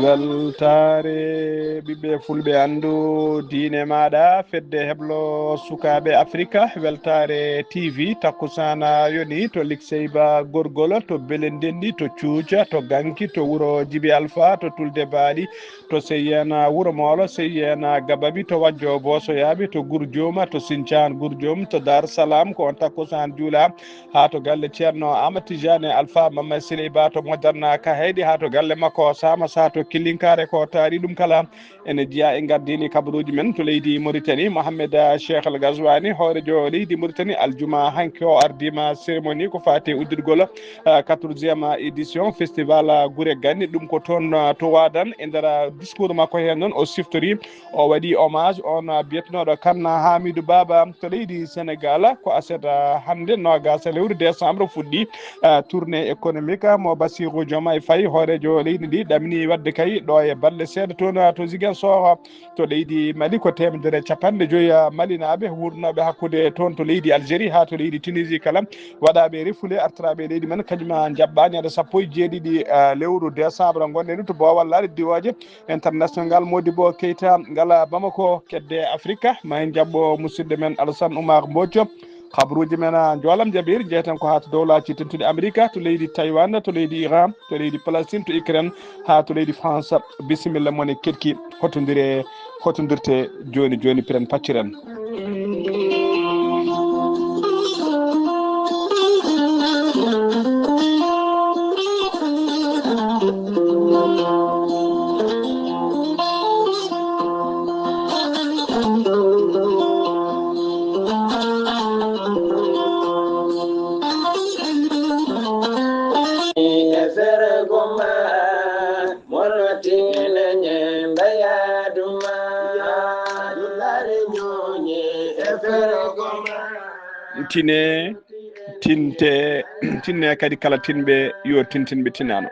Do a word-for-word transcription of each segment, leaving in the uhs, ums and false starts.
Weltaare ɓiɓɓe fulɓe, anndu diine maaɗa, fedde heblo sukaaɓe Afrika, weltaare T V, takkusaana yoni to Likseyba Gorgol, to Belendenɗi, to Cuuca, to Ganki, to wuro Jibi Alfa, to Tulde Baaɗi, to Seyyeena Wuro Moolo, Seyyeena Gababi, to Wajjo Boosoyaaɓe, to Gurjooma, to Sincaan Gurjoom, to Dar Salaam, ko on takkusaan juula. Haa to galle Ceerno Aamadu Tijaani Alfa Mamman Siley Ba to Modarna Kahayɗi, haa to galle makko Saama Saha to Killinkaare, ko taari ɗum kala. Ene jeyaa e ngardiini kabaruuji men to leydi Moritani, Mohammed Cheikh Al Gazwani, hooreejo leydi Moritani, aljuma hanki o ardiima cérémonie ko faati e uddirgol, ah, quatorzième édition festival, ah, Gure Ganni. Ɗum ko toon, ah, to Waadan. E nder, ah, discours makko heen noon o siftori, o waɗi hommage on, ah, biyetenooɗo Kan Hamidou Baba to leydi Senegal. Ko aset, ah, hannde noogas lewru décembre fuɗɗi, ah, tournée économique mo Bassirou Diomaye Faye, hooreejo leydi ndi, ɗamini waɗde kay ɗo e balɗe seeɗa toon, ah, to Ziguinchor, to leydi Mali. Ko teemedere e capanɗe joyi, ah, Malinaaɓe wuurnooɓe hakkunde toon to leydi Algérie haa to leydi Tunisie kala, waɗaaɓe refoulé artiraaɓe e leydi men, kañum njaɓɓaa ñande sappo e jeeɗiɗi, ah, lewru décembre. Ngonɗen to boowal laaɗe diwooje international Modibo Keita ngal Bamako, kedde Afrika. Ma en njaɓɓo musidɗo men Alassane Oumar Mbodio. Kabaruuji men, ah, njoolam jabiir, njeyaten ko haa to dowlaaji tedduɗi Amerika, to leydi Taïwan, to leydi Iran, to leydi Palestine, to Ukraine, haa to leydi France. Bisimilla mon e keɗki, hotondire, hotondirte jooni jooni, piren pacciren. Tine, tinte, tinne kadi kala tinɓe yo tintinɓe tinano.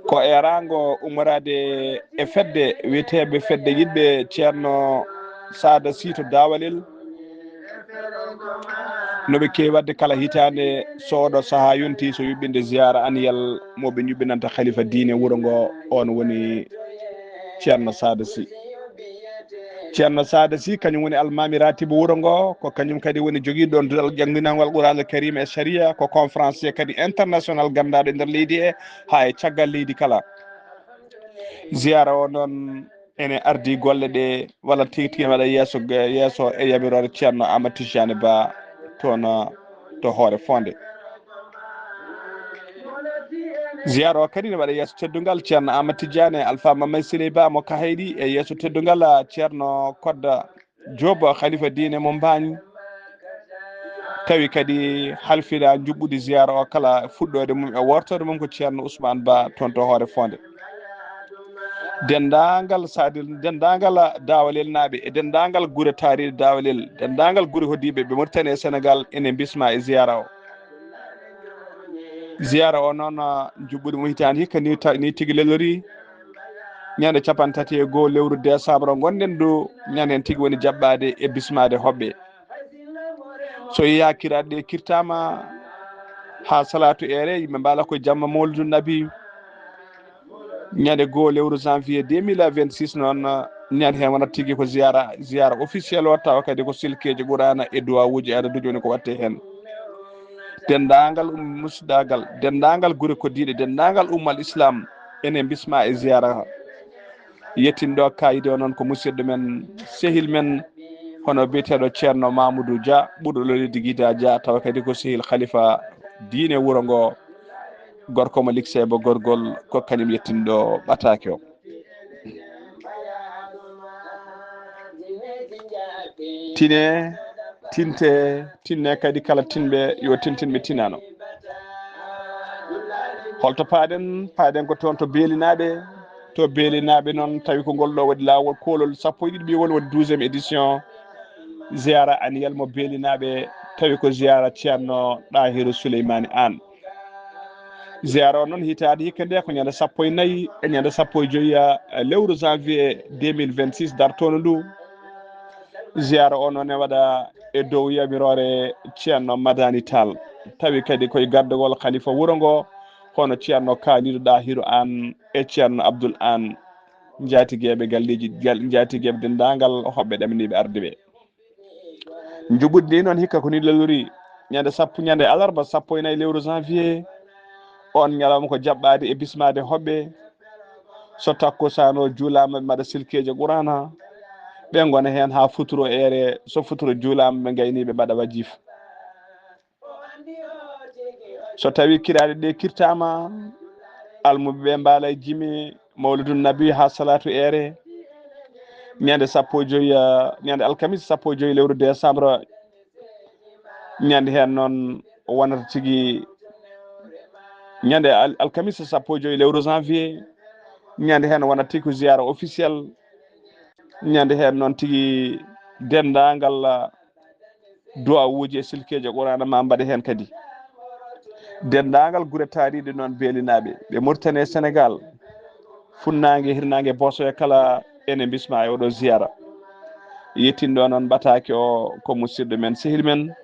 Ko e raango ummoraade e fedde wiyeteeɓe fedde yiɗɓe Ceerno Saada Sy to Daawalel. No ɓe keewi waɗde kala hitaande, so oɗo sahaa yonti, so yuɓɓinde ziyaara aniyal mo ɓe yuɓɓinanta khalifa diine wuro ngo, on woni Ceerno Saada Sy. Ceerno Saada Sy, kañum woni almaami raatibu wuro ngo, ko kañum kadi woni jogiiɗo ɗoon duɗal jannginangol Qur'aanul Kariim e Sariya, ko conférencier kadi international ganndaaɗo e nder leydi he, haa e caggal leydi kala. Ziyaara o noon ene ardi golle ɗe, walla tigi tigi ene waɗa yeeso, yeeso e yamiroore Ceerno Aamadu Tijjaani Ba toon to Hoore Foonde. Ziyaara o kadi ne waɗa yeeso teddungal Ceerno Aamadu Tijjaani e Alfaa Mamay Siley Ba mo Kahayɗi, e yeeso teddungal Ceerno Kodda Joob, khalifa diine mo Mbaañ. Tawi kadi halfina njuɓɓudi ziyaara o kala, fuɗɗoode mum e wortoode mum ko Ceerno Ousmane Ba toon to Hoore Foonde. Denndaangal Saadi, denndaangal Daawalel naaɓe e denndaangal gure taariiɗe Daawalel, denndaangal gure hoɗdiiɓe ɓe Mauritanie e Senegal ene mbisma e ziyaara o. Ziyaara o noon, ah, njuɓɓudi mum hitaande hikka ni ta-, ni tigi lelori. Ñande capanɗe tati e goo lewru décembre ngonɗen ɗo, ñande en tigi woni jaɓɓaade e bismaade hoɓɓe. So yeeyaa kiraaɗe ɗe kirtaama haa salaatu eere, yimɓe mbaala koye jamma Mawlidu Nabi. Ñande goo lewru janvier deux mille vingt-six noon, ñande heen wonata tigi ko ziyaara, ziyaara officiel o, tawa kadi ko silkeeji Quraana e duwawuuji e adaduuji woni ko waɗte heen. Denndaangal um-, musidaagal, denndaangal gure koddiiɗe, denndaangal ummal Islam, ene mbisma e ziyaara. Yettinɗo kaayidi o noon ko musidɗo men, sehil men, hono biyeteeɗo Ceerno Mamoudou Dia, ɓurɗo lolirde Gida Dia, tawa kadi ko sehil khalifa diine wuro ngo, gorko mo Likseyba Gorgol, ko kañum yettinɗo ɓataake o. Tine, tinte, tinne kadi kala tinɓe, yo tintinɓe tinano. Holto paaɗen? Paaɗen ko toon to Beelinaaɓe. To Beelinaaɓe noon, tawi ko ngol ɗo waɗi laawol koolol sappo e ɗiɗi ɓiwol, woni douzième édition ziyaara annuel mo Beelinaaɓe, tawi ko ziyaara Ceerno Ɗaahiru Suleymaani Aan. Ziyaara o noon, hitaande hikka nde ko ñande sappo e nayi e ñande sappo e joyi, eh, lewru janvier deux mille vingt-six dartoono ndu. Ziyaara o noon ne waɗa e dow yamiroore Ceerno Madani Tall. Tawi kadi koye gardagol khalifa wuro ngo, hono Ceerno Kaalidu Ɗaahiru Aan e Ceerno Abdul Aan, njaatigeeɓe galleeji, gal-, njaatigeeɓe denndaangal hoɓɓe ɗamniiɓe arde ɓe. Njuɓɓudi ndi noon hikka ko ni lelori, ñande sappo, ñande alarba sappo e nayi lewru janvier, on ñalawma ko jaɓɓaade e bismaade hoɓɓe. So takkusaan o juulaama, ɓe mbaɗa silkeeje Quraana, ɓe ngona heen haa futuro eere, so futuro juulaama, ɓe ngayni, ɓe mbaɗa wajifa. So tawi kiraaɗe ɗe kirtaama, almuɓe ɓe mbaala e jimi, mawlidun nabi haa salaatu eere, ñande sappo e joyi, ah, ñande alkamisa sappo e joyi lewru décembre, ñande heen noon wonata tigi, ñande al-, alkamisa sappo e joyi lewru janvier, ñande heen wonata tigi ko ziyaara officiel, ñande heen noon tigi denndaangal, ah, duwawuuji e silkeeje Quraana ma mbaɗe heen kadi. Denndaangal gure taariiɗe noon beelinaaɓe, ɓe Mauritanie e Sénégal, funnaange, hirnaange, boosoya kala ene mbisma e oɗo ziyaara. Yettinɗo noon ɓataake o ko musidɗo men, sehil men,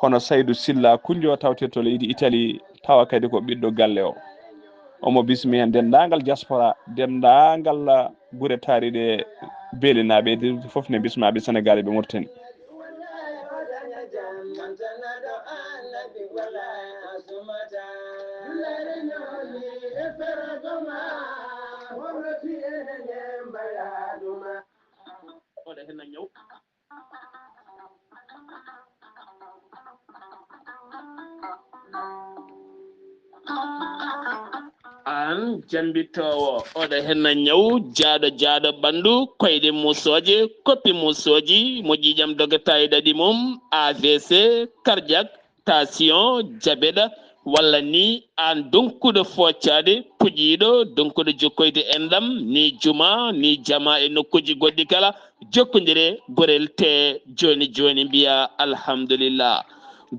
hono Saydu Silla Kunjo, tawte to leydi Italie, tawa kadi ko ɓiɗɗo galle o. Omo bismi heen denndaangal diaspora, denndaangal gure taariiɗe beelinaaɓe, e fof ne bismaaɓe Sénégal e ɓe Mauritanie. Aan jambittoowo, oɗo henna ñaw, jaaɗo, jaaɗo ɓanndu, koyɗe muusooje, koppi muusooji, mo ƴiiƴam dogata e ɗaɗi mum, A V C, cardiaque, tension, diabète, walla ni aan donkuɗo foccaade, puƴiiɗo, donkuɗo jokkoyde enɗam, ni juma, ni jama e nokkuuji goɗɗi kala, jokkondire gorel te jooni jooni, mbiya alhamdulillah.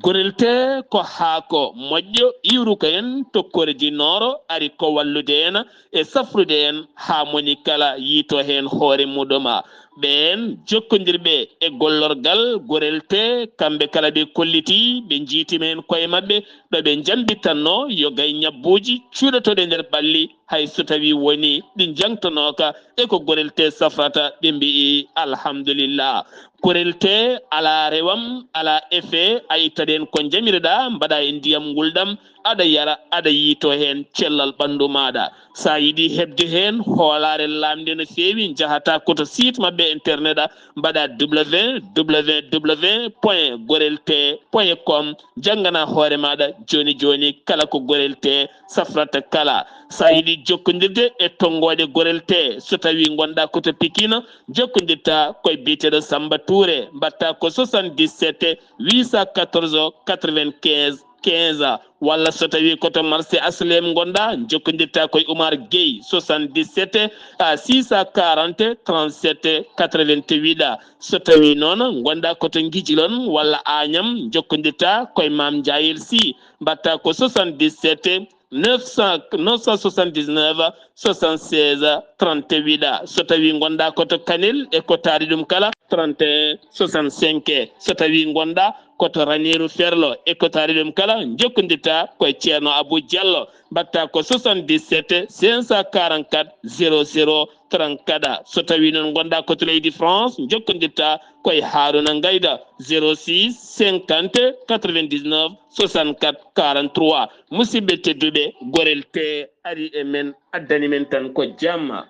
Gorel te ko haako moƴƴo iwruko en to kordi nooro, ari ko wallude en e safrude en haa moni kala yiito heen hoore muɗuma. Ɓeen jokkondirɓe e gollorgal gorel te, kamɓe kala ɓe kolliti, ɓe njiitima heen koye maɓɓe, ɗo ɓe njambitanno yo gay ñabbuuji cuuɗotooɗi e nder ɓalli, hay so tawi woni ɗi njangtonooka e ko gorel te safrata, ɓe mbi'i alhamdulillah. Gorel te alaa rewam, alaa effet, a ittaɗen ko njamireɗa, mbaɗa e ndiyam ngulɗam, aɗa yara, aɗa yiito heen cellal ɓanndu maaɗa. So a yiɗi heɓde heen hoolaare laamnde no feewi, njahata ko to site maɓɓe internet, a mbaɗa W W W point gorel te point com, janngana hoore maaɗa jooni jooni kala ko gorel te safrata kala. So a yiɗi jokkondirde e tonngooɗe gorel te, so tawi ngonɗa ko to Pikine, jokkondirta koye biyeteeɗo Samba Touré, mbaɗta ko soixante-dix-sept huit cent quatorze quatre-vingt-quinze quinze, walla so tawi ko to marché H L M ngonɗa, jokkondirta koye Oumar Gueye, soixante-dix-sept à six cent quarante trente-sept quatre-vingt-huit. So tawi noon ngonɗa ko to Guidjilone walla Agnam, jokkondirta koye Mame Ndiayel Sy, mbaɗta ko soixante-dix-sept neuf cent, neuf cent soixante-dix-neuf soixante-seize trente-huit. So tawi ngonɗa ko to Kanel e ko taari ɗum kala, trente et un soixante-cinq. So tawi ngonɗa ko to Raneeru Ferlo e ko taari ɗum kala, jokkondirta koye Ceerno Abou Diallo, mbaɗta ko soixante-dix-sept cinq cent quarante-quatre zéro zéro trente-quatre. So tawi noon ngonɗa ko to leydi France, jokkondirta koye Haruna Ngayda, zéro six cinquante quatre-vingt-dix-neuf soixante-quatre quarante-trois. Musidɓe tedduɓe, gorel te ari e men, addani men tan ko jamma.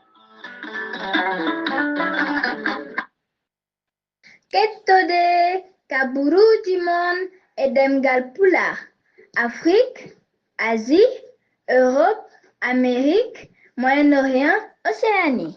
Kettoɗe kaburuuji mon e ɗemngal Pulaar, Afrik, Asie, Europe, Amérique, Moyen-Orient, Océanie.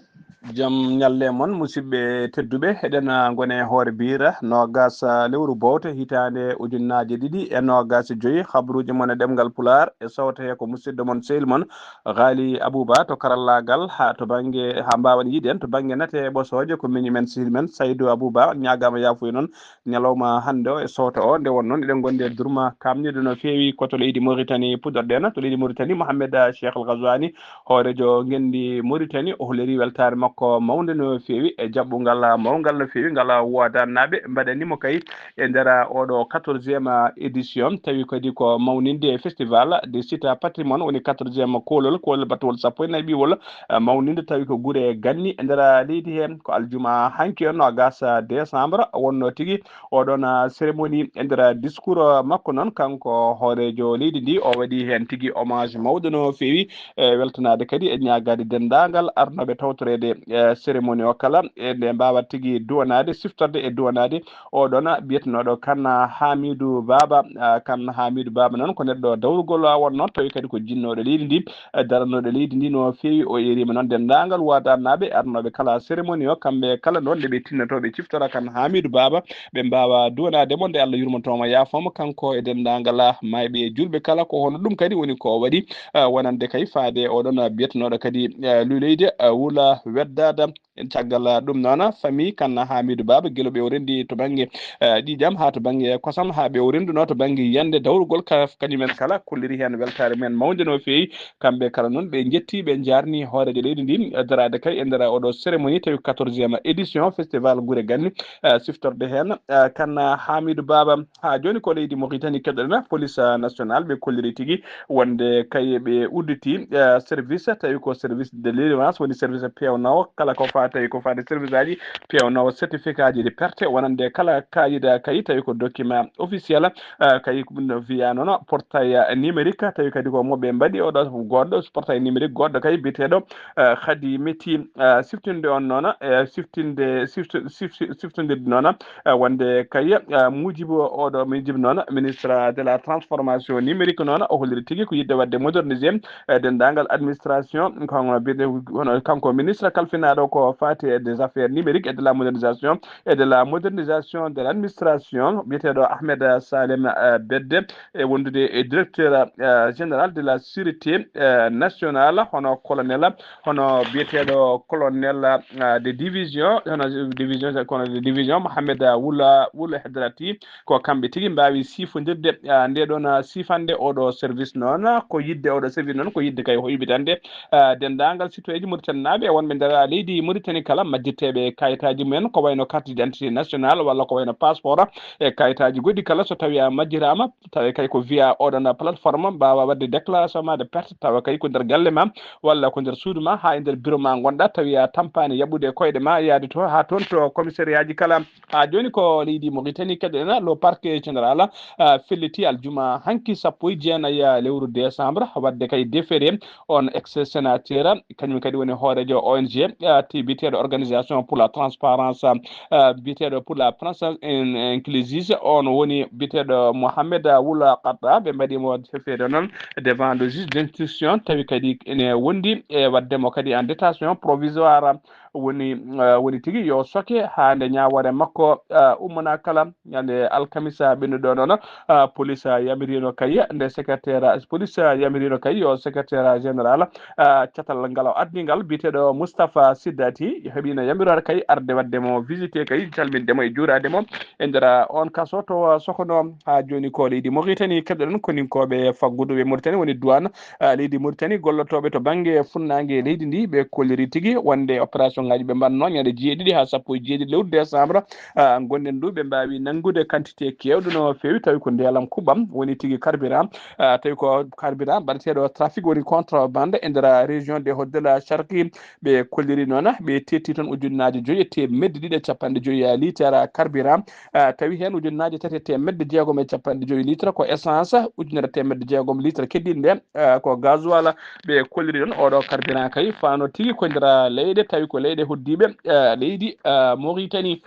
Jam ñalle mon, musidɓe tedduɓe. Eɗen, ah, ngone hoore biira noogas, ah, lewru bowte hitaande ujunnaaje ɗiɗi e noogas e joyi. Habruuji mon e ɗemngal Pulaar e sowte he ko musidɗo mon, sehil mon, Ghali Abouba to karallaagal, haa to bannge, haa mbaawen yiide en to bannge nate ɓosooje, ko miñi men, sehil men Saydou Abouba. Ñaagaama yaafuya noon, ñalawma hannde o e sowto o, nde won noon eɗen ngondi e durma kaamniiɗo no feewi ko to leydi Mauritanie puɗɗorɗen. To leydi Mauritanie, Mohamed Cheikh Al Ghazouani, hooreejo ngenndi Mauritanie, o hollirii weltaare makko ko mawnde no feewi e jaɓɓungal mawngal no feewi ngal woodannaɓe mbaɗanimo kay e nder oɗo quatorzième édition, tawi kadi ko mawninde festival de site patrimoine, woni quatorzième koolol, koolol battowol sappo e nayi ɓiwol, eh, mawninde tawi ko gure ganni e nder leydi he. Ko aljuma hanki on, nogas décembre, wonno tigi oɗon, ah, cérémonie. E nder discours, ah, makko noon, kanko hooreejo leydi ndi, o waɗi heen tigi hommage mawɗo no feewi, e weltanaade kadi e ñaagaade denndaangal arnooɓe tawtoreede, eh, cérémonie o kala, e nde mbaawa tigi duwanaade, siftorde e duwanaade oɗon biyetenooɗo Kan Hamidou Baba. Ah, Kan Hamidou Baba noon ko neɗɗo dawrugol, ah, wonnoo, tawi kadi ko jinnooɗo leydi ndi, eh, darannooɗo leydi ndi no feewi. O yeeriima noon denndaangal waadannaaɓe arnooɓe kala cérémonie o, kamɓe kala noon nde ɓe tinnotoo ɓe ciftora Kan Hamidou Baba, ɓe mbaawa duwanaade mo nde Allah yurmotooma yaafooma kanko e denndaangal, ah, maayɓe e juulɓe kala. Ko hono ɗum kadi woni ko o waɗi, ah, wonande kay faade oɗon, ah, biyetenooɗo kadi, ah, luleyde, ah, wula weddaada. Caggal, ah, ɗum noon, famille Kan Hamidou Baba, gila ɓe o renndi to bannge, ah, ƴiiƴam haa to bannge kosam, haa ɓe o rennduno to bannge yiyannde dawrugol ka, kañumen kala kolliri heen weltaare mumen mawnde no feewi. Kamɓe kala noon ɓe njetti, ɓe njaarni hooreejo leydi ndi, eh, daraade kay e nder oɗo cérémonie tawi quatorzième édition festival Gure Ganni, eh, siftorde heen, eh, Kan Hamidou Baba. Haa jooni ko leydi Mauritanie keɗoɗen, police, eh, nationale ɓe kolliri tigi wonde kay ɓe udditi, eh, service tawi ko service de délivrance, woni service peewnowo kala ko fa-, tawi ko faade service aji peewnowo certificat ji de perte, wonande kala kayida kay tawi ko document officiel, eh, kay ɗum no wiya noon portail numérique, tawi kadi ko mo ɓe mbaɗi oɗo goɗɗo portail numérique goɗɗo kay biyeteeɗo, eh, Khady Meti, eh, siftinde on noon, eh, siftinde, sifti-, sifti-, siftindirde noon, eh, wonde kay, eh, mujibu oɗo mujibu noon, ministre de la transformation numérique noon, o holliri tigi ko yiɗde waɗde moderniser, eh, denndaangal administration, kono biyete-, hono kanko ministre kalfinaaɗo ko faati e des affaires numériques et de la modernisation et de la modernisation de l'administration, biyeteeɗo Ahmed Salem, eh, Bedde, e wondude e directeur, eh, général de la sûreté, eh, nationale, hono colonel, hono biyeteeɗo colonel, eh, de division, hono division, kono de division, Mohamed Wula, Wula Hedrati, ko kamɓe tigi mbaawi sifondirde, eh, nde ɗon, eh, sifande oɗo service noon, ko yiɗde oɗo service noon, ko yiɗde kay o yuɓitande, eh, denndaangal citoyenji Mauritanie naaɓe e wonɓe nder leydi Mauritanie kala majjirteeɓe kayitaaji mumen, ko wayno carte d'identité nationale walla ko wayno passeport e kayitaaji goɗɗi kala, so tawi a majjiraama, tawi kay ko via oɗon plateforme mbaawa waɗde déclaration ma de perte, tawa kay ko nder galle ma walla ko nder suudu ma haa e nder bureau ma ngonɗa, tawi a tampaani yaɓude koyɗe ma yaade to, haa toon to commissariat ji kala. Haa jooni ko leydi Mauritanie keɗoɗen, le parquet général, ah, felliti aljuma hanki sappo e jeenayi lewru décembre, waɗde kay déféré on ex sénateur, kañum kadi woni hooreejo O N G, ah, ti biyeteeɗo Organisation pour la Transparence, ah, biyeteeɗo pour la Transparence in-, Inclusive, on woni biyeteeɗo Mohamed Wula Qatta. Ɓe mbaɗi mo déféré noon devant le juge d'instruction, tawi kadi ene wondi e waɗde mo kadi en détention provisoire. Woni, ah, woni tigi yo soke haa nde ñaawoore makko, ah, ummana kala. Ñande alkamisa ɓennuɗo noon, ah, police, ah, yamirino kay nde secrétaire, ah, police, ah, yamirino kay yo secrétaire, ah, général, ah, catal ngal o addi ngal biyeteeɗo Moustapha Siddati, heɓino yamiroore kay arde waɗde mo visité kay, calminde mo e juuraade mo e nder, ah, on kaso to, ah, Sokono. Haa jooni ko leydi Mauritanie keɗoɗen koninkooɓe fagguduɓe Mauritanie woni douane, ah, leydi Mauritanie, gollotooɓe to bannge funnaange leydi ndi, ɓe kolliri tigi wonde opération ngaji ɓe mbaɗno ñande jeeɗiɗi haa sappo e jeeɗiɗi lewru décembre, ah, gonɗen ndu, ɓe mbaawi nanngude quantité keewɗo no feewi, tawi ko ndeelam kuɓam woni tigi carburant, ah, tawi ko carburant mbaɗeteeɗo trafic woni contrebande e nder région de Hoddala Sharqi. Ɓe kolliri noon, ɓe tetti toon ujunnaaje joyi e teemedde ɗiɗi e capanɗe joyi litre carburant, ah, tawi heen ujunnaaje tati e teemedde jeegom e capanɗe joyi litre ko essence, ujunere teemedde jeegom litre keddiiɗe nde, ah, ko gasoil. Ɓe kolliri noon oɗo carburant kay fano tigi ko nder leyɗe, tawi ko leyɗe hoddiiɓe, ah, leydi, ah, Mauritanie.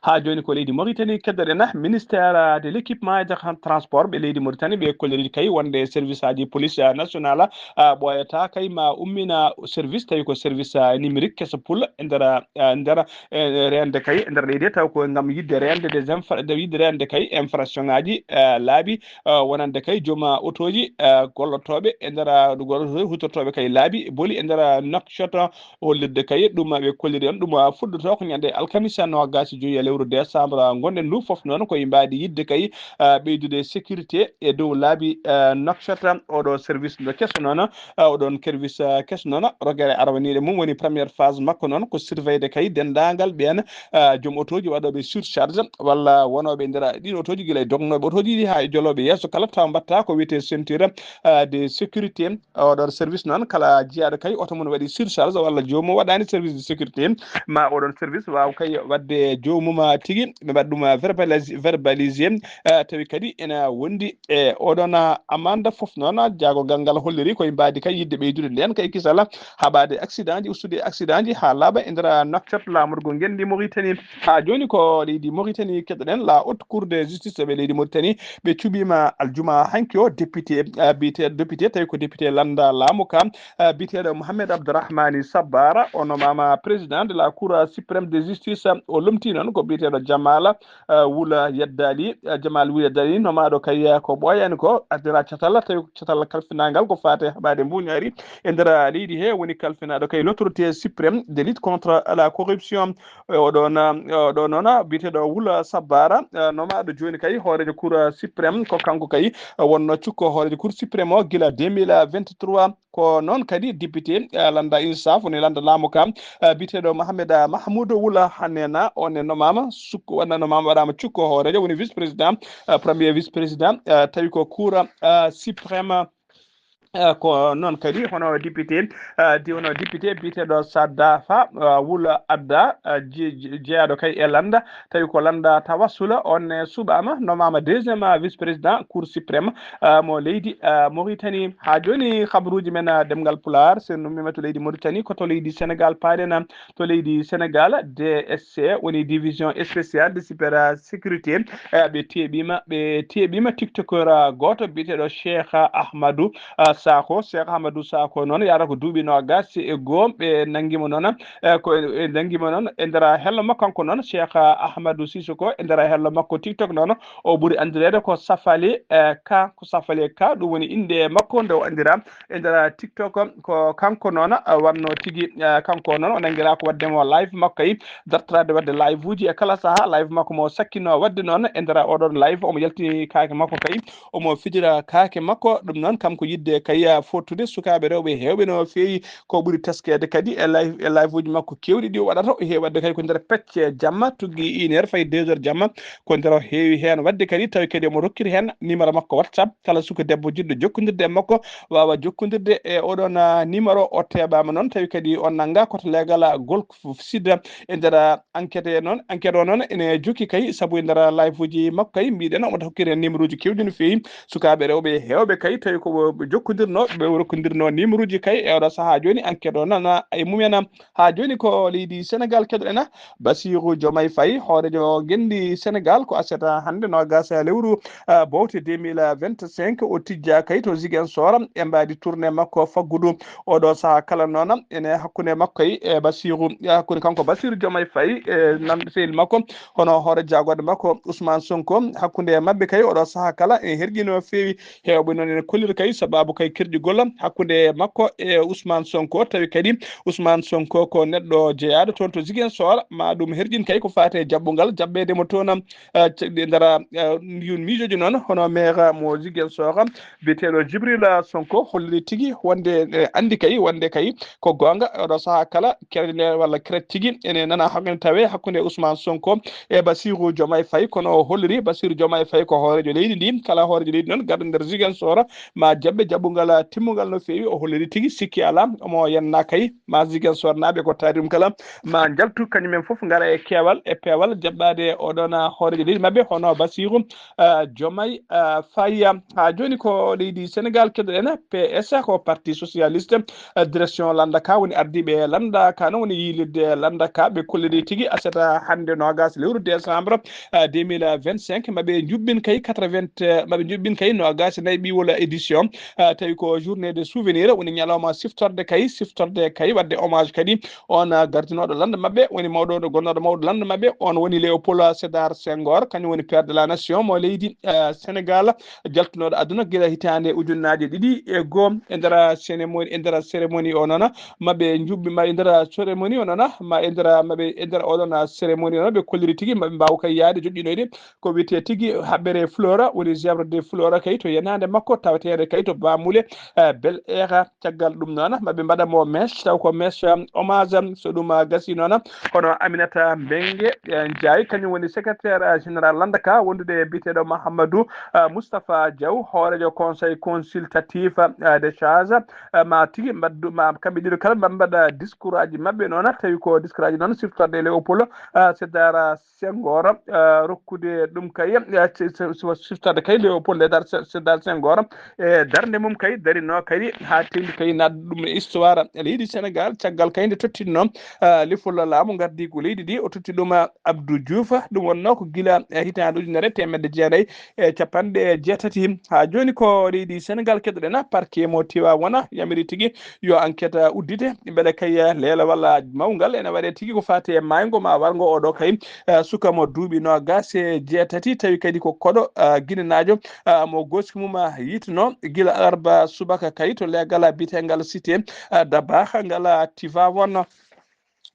Haa jooni ko leydi Mauritanie keddoɗen, ministère de l'équipement et de transport ɓe leydi Mauritanie ɓe kolliri kay wonde service aji police, ah, nationale, ah, ɓooyata kay ma ummina service, tawi ko service, ah, numérique keso pul e nder, ah, nder, eh, reende kay e nder leydi, taw ko ngam yiɗde reende des infra-, de yiɗde reende kay infraction ngaji, ah, laabi, ah, wonande kay jooma otooji, ah, gollotooɓe e nder, ah, hutortooɓe kay laabi boli e nder, ah, nokshot hollirde kay ɗum ɓe kolliri on ɗum, ah, fuɗɗoto ko ñande alkamisa noogas e joyi lewru décembre ngonɗen ndu fof noon ko mbaadi yidde kay, ah, ɓeydude sécurité e dow laabi, ah, Nouakchott. Oɗo service no keso noon, ah, oɗon service, ah, keso noon, rogere arwaniiɗo mum woni première phase makko noon ko surveillde kay denndaangal ɓeen, ah, joom otooji waɗooɓe surcharge walla wonooɓe e nder ɗiin otooji gila e dognooɓe otooji ɗi haa e jolooɓe yeeso kala taw mbaɗta ko wiyetee ceinture, ah, de sécurité. Oɗon service noon kala jiyaaɗo kay oto mum waɗi surcharge walla joomum waɗaani service de sécurité ma oɗon service waaw kay waɗde joomum tigi ɓe mbaɗa ɗum verbalisi- verbalisé, eh, tawi kadi ena wondi e oɗon amande fof noon jaagogal ngal holliri koye mbaadi kay yidde ɓeydude nden kay kisal haɓaade accident ji ustude accident ji haa laaɓa e nder nokkat laamorgo ngenndi Mauritanie. Haa jooni ko leydi Mauritanie keɗoɗen la haute cour de justice ɓe leydi Mauritanie ɓe cuɓiima aljuma hanki o député, eh, biyete député tawi ko député lannda laamu ka, eh, biyeteeɗo Mohamed Abdourahmani Sabbara o nomaama président de la cour suprême de justice. O lomti noon ko biyeteeɗo Jamala, eh, Wula Yeddali, eh, Jamal Wula Yeddali nomaaɗo kay, eh, ko ɓooyaani ko addira catalla tawi ko catalla kalfinaangal ko faate haɓaade mbuñaari e nder leydi he woni kalfinaaɗo kay l'autorité suprême de lutte contre la corruption. Eh, oɗon, eh, oɗo noon biyeteeɗo Wula Sabbara, eh, nomaaɗo jooni kay hooreejo cour suprême ko kanko kay, eh, wonno cukko hooreejo cour suprême o gila deux mille vingt-trois. Ko noon kadi député, eh, lannda insaf woni lannda laamu ka, eh, biyeteeɗo Mohamed, eh, Mahmoud Wula Hanena on ne nomaama sukko waɗna nomaama waɗaama cukko hooreejo woni vice président, eh, premier vice président, eh, tawi ko cour, eh, suprême. Eh, ko noon kadi hono député, eh, di hono député biyeteeɗo Sadafa, eh, Wula Adda, eh, je- je- jeyaaɗo kay e lannda tawi ko lannda tawassula on ne suɓaama nomaama deuxième, eh, vice président cour suprême, eh, mo leydi, eh, Mauritanie. Haa jooni habaruuji men, eh, ɗemngal Pulaar so en ummiima to leydi Mauritanie ko to leydi Sénégal paaɗen, eh, to leydi Sénégal D S C woni division spéciale de cyber sécurité, eh, ɓe teeɓiima ɓe teeɓiima tiktokeur, eh, gooto biyeteeɗo Cheikh Ahmadou, eh, Sakho. Cheikh Ahmadou Sakho noon yahata ko duuɓi noogaas e goo ɓe nanngiima noon, eh, ko e nanngiima noon e nder hello makko kanko noon Cheikh Ahmadou Sissoko e nder hello makko TikTok noon o ɓuri anndireede ko Safali, eh, Ka ko Safali Ka ɗum woni innde makko nde o anndiraa e nder TikTok. Ko kanko noon, eh, wonno tigi, eh, kanko noon o nanngiraa ko waɗde mo live makko kay dartoraade waɗde live uji e kala sahaa live makko mo sakkinoo waɗde noon e nder oɗon live omo yaltini kaake makko kay omo fijira kaake makko. Ɗum noon kam ko yidde kay, eh, fottude sukaaɓe rewɓe heewɓe no feewi ko ɓuri teskeede kadi e live, e live uji makko keewɗi ɗi o waɗata o heewi waɗde kadi ko nder pecce jamma tuggi une heure fayi deux heures jamma ko nder o heewi heen waɗde kadi tawi kadi omo rokkiri heen numéro makko WhatsApp kala suka debbo jiɗɗo jokkondirde e makko waawa jokkondirde e oɗon, ah, numéro o teɓaama noon tawi kadi on nannga koto leegal Golf Sud e nder enquête noon enquête o noon ene jokki kay sabu e nder live uji makko kay mbiɗen omo hokkiri heen numéro uji keewɗi no feewi sukaaɓe rewɓe heewɓe kay tawi ko ɓe jokkondirno ɓe rokkondirno numéro uji kay e oɗo sahaa jooni enquête o nana e mumen. Haa jooni ko leydi Sénégal keɗoɗen Bassirou Diomaye Faye hooreejo ngenndi Sénégal ko aset hannde noogaas lewru, ah, bowte deux mille vingt-cinq o tijja kay to Ziguinchor e mbaadi tournée makko faggudu oɗo sahaa kala noon ene hakkunde makko e Bassirou e hakkunde kanko Bassirou Diomaye Faye e nan sehil makko hono hoore jaagoɗe makko Ousmane Sonko hakkunde maɓɓe kay oɗo sahaa kala e herƴino feewi. Heewɓe noon ene kolliri kay sabaabu kay kerƴugol hakkunde makko e Ousmane Sonko tawi kadi Ousmane Sonko ko neɗɗo jeyaaɗo toon to Ziguinchor ma ɗum herƴin kay ko faati e jaɓɓungal jaɓɓeede mo toon, eh, ce- nder, eh, yun miijoji noon hono maire mo Ziguinchor biyeteeɗo Jibril Sonko holliri tigi wonde, eh, anndi kay wonde kay ko goonga oɗo sahaa kala kerƴe walla kerƴe tigi ene nana hakkande tawe hakkunde Ousmane Sonko e Bassirou Diomaye Faye kono o holliri Bassirou Diomaye Faye ko hooreejo leydi ndi kala hooreejo leydi noon garɗo nder Ziguinchor ma jaɓɓe jaɓɓungal timmungal no feewi o holliri tigi sikki alaa omo yenna kay ma Ziguinchor naaɓe ko taari ɗum kala ma njaltu kañum en fof ngara e keewal e peewal jaɓɓaade oɗon hooreejo leydi maɓɓe hono Bassirou, ah, Diomaye, ah, Faye. Haa jooni ko leydi Sénégal keɗoɗen P S ko parti socialiste, ah, direction lannda ka woni ardiiɓe lannda ka noon woni yiilirde lannda ka ɓe kolliri tigi aset hannde noogaas lewru décembre, ah, deux mille vingt-cinq maɓe njuɓɓin kay quatre-vingts maɓe njuɓɓin kay noogaas e nayi ɓiwol édition, ah, tawi ko journée de souvenir, woni ñalawma siftorde kay, siftorde kay, waɗde hommage kadi on, ah, gardinooɗo lannda maɓɓe, woni mawɗo ɗo gonnooɗo mawɗo lannda maɓɓe, on woni Léopold Sédar Senghor, kañum woni père de la nation mo leydi, ah, Sénégal, jaltunooɗo aduna gila hitaande ujunnaaje ɗiɗi e goo. E nder cérémonie, e nder cérémonie o noon, maɓɓe njuɓɓi, ma e nder cérémonie o noon, ma e nder, maɓɓe e nder oɗon cérémonie o noon, ɓe kolliri tigi maɓɓe mbaawa kay yaade joɗɗinoyde ko wiyetee tigi haɓere Flora, woni zèbre de Flora kay to yenaande makko, taweteende kay to Bamule, eh, Bel Air. Caggal ɗum noon, maɓɓe mbaɗa mo mèche, taw ko mèche, um, hommage, um, so ɗum, uh, gasi noon, kono Aminata Mbengue, eh, Ndiaye, kañum woni secrétaire, uh, général lannda ka, wondude e biyeteeɗo Mahamadou, uh, Moustapha Diaw, hooreejo conseil consultatif, uh, de charge, uh, ma tigi mbaddu, ma kamɓe ɗiɗo kala mbaɗa, mbaɗa discours aji maɓɓe noon, tawi ko discours aji noon siftorde Léopold, uh, Sédar Senghor, eh, rokkude ɗum kay, eh, si-, si-, si-, siftorde kay Léopold Sédar Se-, Sédar Senghor, e darnde mum kay darino kadi haa tengti kay naatde ɗum e histoire leydi Sénégal, caggal kay nde tottinno, eh, lefol laamu ngardiigu leydi ndi, o totti ɗum, eh, Abdou Diouf. Ɗum wonno ko gila, eh, hitaande ujunere teemedde jeenayi e capanɗe jeetati. Haa jooni ko leydi Sénégal keɗoɗen, parquet mo Tivaouane yamiri tigi yo enquête uddite, mbele kay leela walla mawngal ene waɗe tigi ko faati e maaygo ma wargo oɗo kay, eh, suka mo duuɓi noogas e jeetati, tawi kadi ko koɗo, eh, ginenaajo, eh, mo gooski mum, eh, yitno gila alarba subaka kay to leegal biyetengal Cité, eh, Dabakh ngal, eh, Tivaouane.